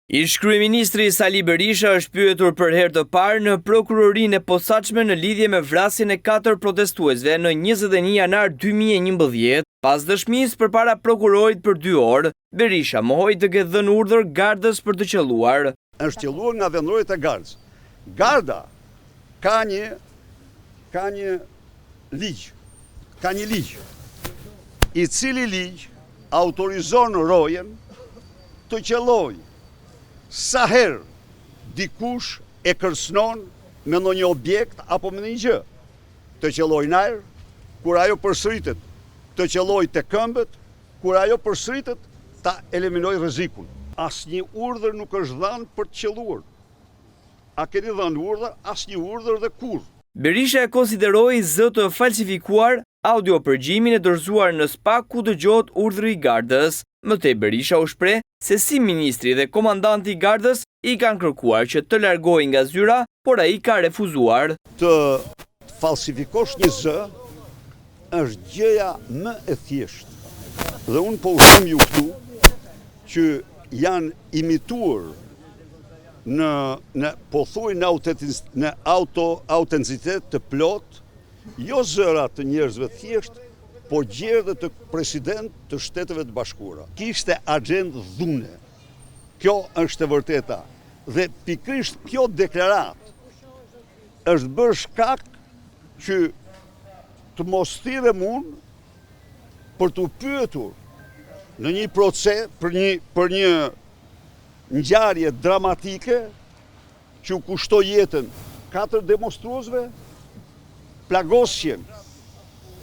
Ish-kryeministri Sali Berisha është pyetur për herë të parë në Prokurorinë e Posaçme në lidhje me vrasjen e katër protestuesve në 21 janar 2011. Pas dëshmisë përpara prokurorit për dy orë, Berisha mohoi të ketë dhënë urdhër gardës për të qëlluar. Është qëlluar nga vendrojet e gardës. Garda ka një ka një ligj, ka një ligj, i cili ligj autorizon rojen të qëllojë sa herë dikush e kërcënon me ndonjë objekt apo me ndonjë gjë, të qëllojë në ajër, kur ajo përsëritet, të qëllojë te këmbët, kur ajo përsëritet, ta eliminojë rrezikun. Asnjë urdhër nuk është dhënë për të qëlluar. A keni dhënë urdhër? Asnjë urdhër dhe kurrë. Berisha e konsideroi zë të falsifikuar audio-përgjimin e dorëzuar në SPAK ku dëgjohet urdhri i Gardës. Më tej Berisha u shpreh se si ministri dhe komandanti i Gardës i kanë kërkuar që të largohej nga zyra, por ai ka refuzuar. Të falsifikosh një zë është gjëja më e thjeshtë dhe unë po u them ju këtu që janë imituar në në pothuaj në në auto autenticitet të plotë Jo zëra të njerëzve të thjeshtë, por gjer dhe të presidentë të Shteteve të Bashkuara. Kishte axhendë dhune. Kjo është e vërteta. Dhe pikërisht kjo deklaratë është bërë shkak që të mos thirrem unë për t'u pyetur në një proces për një për një ngjarje dramatike që u kushtoi jetën katër demonstruesve, plagosjen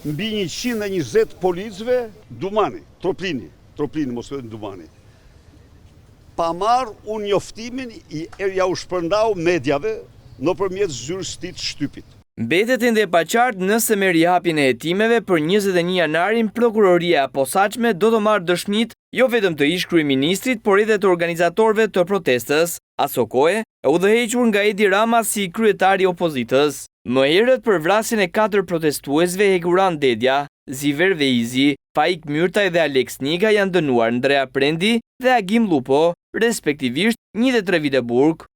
mbi 120 policëve, Dumani, Troplini, Troplini, mos thënë Dumani. Pa marrë unë njoftimin, ia u shpërndau mediave nëpërmjet zyrës së tij të shtypit. Mbetet ende e paqartë nëse me rihapjen e hetimeve për 21 janarin Prokuroria e Posaçme do të marrë dëshmitë jo vetëm të ish-kryeministrit, por edhe të organizatorëve të protestës. Asokohe, e udhëhequr nga Edi Rama si kryetar i opozitës. Më herët për vrasjen e katër protestuesve Hekuran Dedja, Ziver Veizi, Faik Myrtaj dhe Aleks Nika janë dënuar Ndrea Prendi dhe Agim Llupo, respektivisht 1 dhe 3 vite burg.